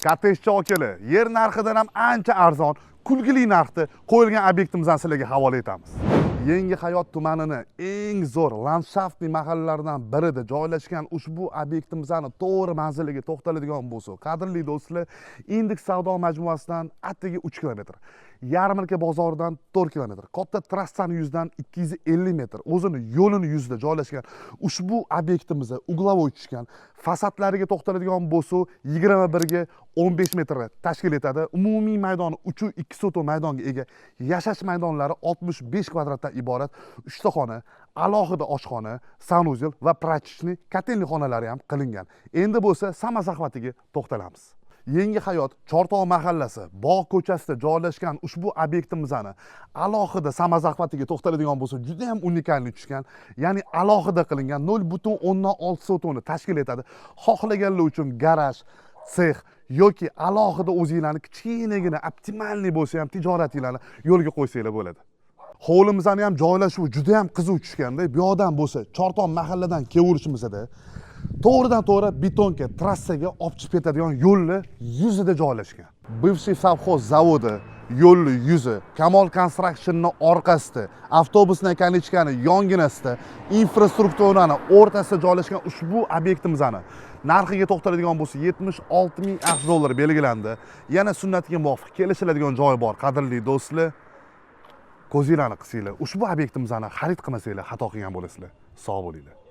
Kottejcha okili, yer narxidan ham ancha arzon, kulgili narxda qo'yilgan obyektimizni sizlarga havola etamiz. Yangi Hayot tumanini eng zo'r landshaftli mahallalaridan birida joylashgan ushbu obyektimizni to'g'ri manziliga to'xtaladigan bo'lsak, qadrli do'stlar, Indeks savdo majmuasidan atigi 3 kilometr, Yarmarka bozoridan 4 kilometr, katta trassani yuzidan 250 metr, o'zini yo'lini yuzida joylashgan ushbu obyektimiz угловой tushgan. Fasadlariga to'xtaladigan bo'lsak, 21 ga 15 metr tashkil etadi. Umumiy maydoni 3,2 sotok maydonga ega. Yashash maydonlari 65 kvadratdan iborat. 3 ta xona, alohida oshxona, санузел va прачечный, котельный xonalari ham qilingan. Endi bo'lsa самозахват iga to'xtalamiz. Yangi Hayot Chortoq mahallasi, Bog' ko'chasida joylashgan ushbu obyektimizni alohida самозахват iga to'xtaladigan bo'lsak, juda ham уникальный tushgan, ya'ni alohida qilingan 0,6 sotoni tashkil etadi. Xohlaganlar uchun garaj, sex yoki alohida o'zinglarni kichkinagina, оптимальный bo'lsa ham tijoratinglarni yo'lga qo'ysanglar bo'ladi. Hovlimizni ham joylashuvi juda ham qiziq tushganda, bu yoqdan bo'lsa Chortoq mahalladan kelaverishimizda to'g'ridan to'g'ri бетонка trassaga olib chiqib ketadigan yo'lni yuzida joylashgan. Бывший совхоз zavodi yo'lni yuzi, Kamol Constructionni orqasida, автобусная конечка ni yonginasida, infrastrukturani o'rtasida joylashgan ushbu obyektimizni narxiga to'xtaladigan bo'lsa, 76 ming AQSh dollari belgilandi. Yana sunnatiga muvofiq kelishiladigan joyi bor, qadrli do'stlar. Ko'zinglarni qisinglar, ushbu obyektimizni xarid qilmasanglar, xato qilgan bo'lasizlar. Sog' bo'linglar.